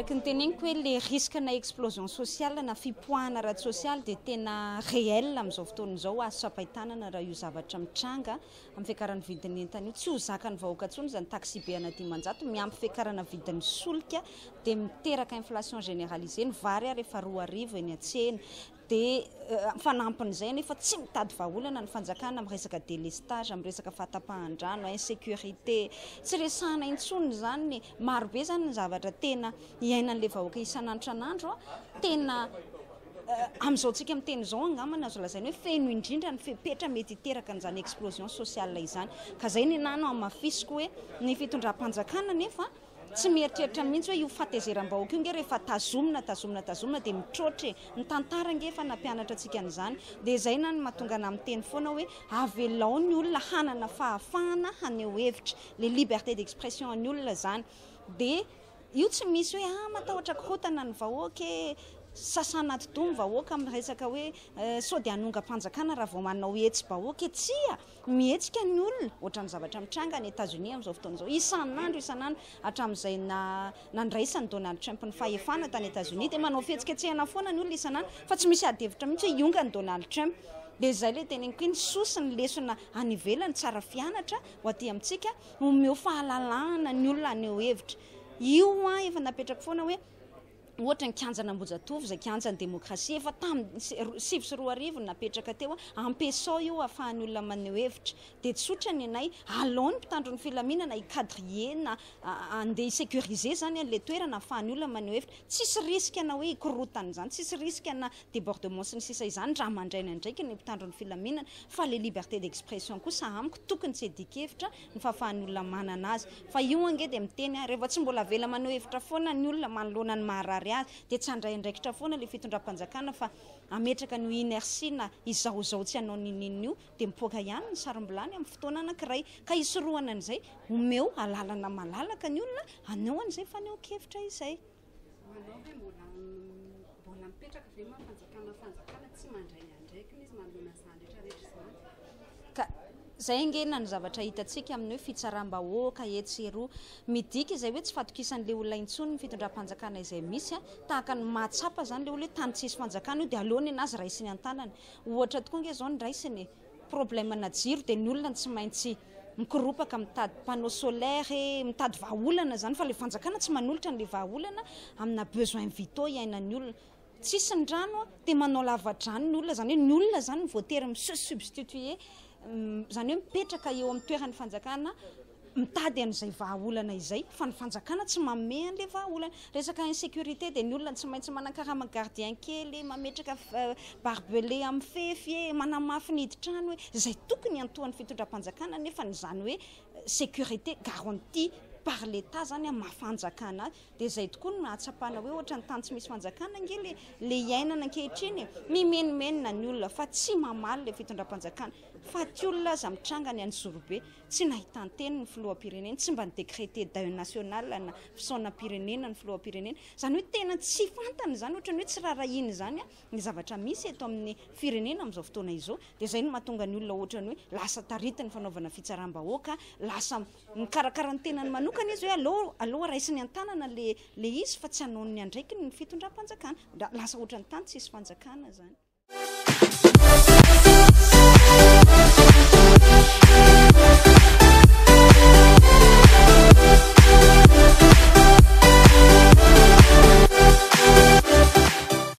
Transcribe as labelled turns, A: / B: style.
A: Araka ny teneniko hoe le risque na explosion sociale na fipoahana ara-tsosialy dia tena réel amin'izao fotoana izao, azo tsapain-tanana raha io zavatra mitranga amin'ny fiakaran'ny vidin'ny entana io. Tsy ho zakan'ny vahoaka intsony izany taxi-be ana 500 miampy fiakarana vidin'ny solika dia miteraka inflation généralisée, ny vary ary efa 2000 eny an-tsena. Dia fanampin'izay anefa tsy mitady vahaolana ny fanjakana amin'ny resaka délestage, amin'ny resaka fahatapahan-drano, insécurité. Tsy resahana intsony izany, maro be izany ny zavatra tena iainan'ilay vahoaka isan'andro isan'andro. Tena amin'izao tsika miteny izao angamba no azo lazaina hoe feno indrindra ny fepetra mety hiteraka an'izany explosion sociale izany. Ka izay ny ahy no hamafisiko hoe ny fitondram-panjakana anefa Tsy mieritreritra mihitsy hoe io fahatezeram-bahoaka io nge rehefa tazomina, tazomina, tazomina dia mitroatra e! Ny tantara nge efa nampianatra antsika an'izany. Dia izay na no mahatonga anah miteny foana hoe avelao ny olona hanana fahafahana haneho hevitra. Le liberté d'expression an'ny olona izany. Dia io tsy misy hoe ah matahotra korontana ny vahoaka e! Sasana atidoha ny vahoaka amin'ny resaka hoe sao dia hanongam-panjakana raha vao manao hetsi-bahoaka e! Tsia! Mihetsika ny olona, ohatran'ny zavatra mitranga any Etazonia amin'izao fotoana izao, isan'andro isan'andro, hatramin'izay nandraisan'i Donald Trump ny fahefana tany Etazonia dia manao fihetsiketsehana foana ny olona isan'andro fa tsy misy ady hevitra mihitsy hoe hiongana Donald Trump. Dia izay ilay teneniko hoe ny soa sy ny lesona any ivelany tsara fianatra ho aty amintsika, omeo fahalalahana ny olona haneho hevitra. Io an efa napetrako foana hoe. Ohatra ny kianjan'Ambohijatovo izay kianjan'ny demokrasia efa tamin'ny 2009 no napetraka teo, ampiasao io ahafahan'ny olona maneho hevitra. Dia tsotra ny anay, alao ny mpitandro ny filaminana hi-quadriller na handeha hi-sécuriser izany an'ilay toerana ahafahan'ny olona maneho hevitra. Tsisy risque na hoe hikorontana izany, tsisy risque na débordement sy ny sisa izany raha mandray ny andraikiny ny mpitandro ny filaminana fa ilay liberté d'expression kosa amiko tokony tsy hiadian-kevitra ny fahafahan'ny olona manana azy. Fa io ange dia miteny aho, rehefa tsy mbola avela maneho hevitra foana ny olona manoloana ny maharary azy, dia tsy handray andraikitra foana ilay fitondram-panjakana fa hametraka an'io inertie na izahozaho tsy hanao n'inon'inona io, dia mipoaka ihany ny sarom-bilany amin'ny fotoana anankiray. Ka hisorohana an'izay, omeo alalana malalaka ny olona haneho an'izay fanehoan-kevitra izay.
B: Ho anao ve mbola mbola mipetraka ve maha fanjakana fanjakana tsy mandray ny andraikiny izy manoloana an'izany rehetra rehetra izany?
A: Ka zay ange na ny zavatra hitantsika amin'ny hoe fitsaram-bahoaka etsy sy eroa. Midika izay hoe tsy fatokisan'ilay olona intsony ny fitondram-panjakana izay misy a, tahaka ny mahatsapa izany ilay olona hoe tany tsisy fanjakana io dia aleony anazy raisiny an-tanana. Ohatra tokoa ange izao ny raisiny e. Problème na jiro dia ny olona no tsy maintsy mikoropaka mitady panneau solaire e, mitady vahaolana izany fa ilay fanjakana tsy manolotra an'ilay vahaolana amina besoins vitaux iainan'ny olona. Tsisy ny rano dia manao lava-drano ny olona, izany hoe ny olona izany no voatery mi-se substituer, izany hoe mipetraka eo amin'ny toeran'ny fanjakana mitady an'izay vahaolana izay fa ny fanjakana tsy manome an'ilay vahaolana. Resaka insécurité dia ny olona tsy maintsy manankarama gardien kely, mametraka barbelé amin'ny fefy e, manamafy ny hidin-trano e, izay tokony hiantohan'ny fitondram-panjakana nefa izany hoe sécurité garantie par l'Etat izany amin'ny maha fanjakana azy. Dia izay tokoa no nahatsapana hoe ohatran'ny tany tsy misy fanjakana ange le le iainana ankehitriny e. Mimenomenona ny olona fa tsy mamaly ilay fitondram-panjakana. Faty olona aza mitranga any Anjozorobe. Tsy nahitan-teny ny filoham-pirenena, tsy mba ni-décréter deuil national na fisaonam-pirenena ny filoham-pirenena. Izany hoe tena tsy fantany izany, ohatran'ny hoe tsy rarahiany izany ny zavatra misy eto amin'ny firenena amin'izao fotoana izao. Dia izay no mahatonga ny olona ohatran'ny hoe lasa taritin'ny fanaovana fitsaram-bahoaka, lasa mikarakara ny tenany manokana izy hoe aleo aleo raisiny an-tanana ilay izy fa tsy hanao ny andraikiny ny fitondram-panjakana. Lasa ohatran'ny tany tsisy fanjakana izany.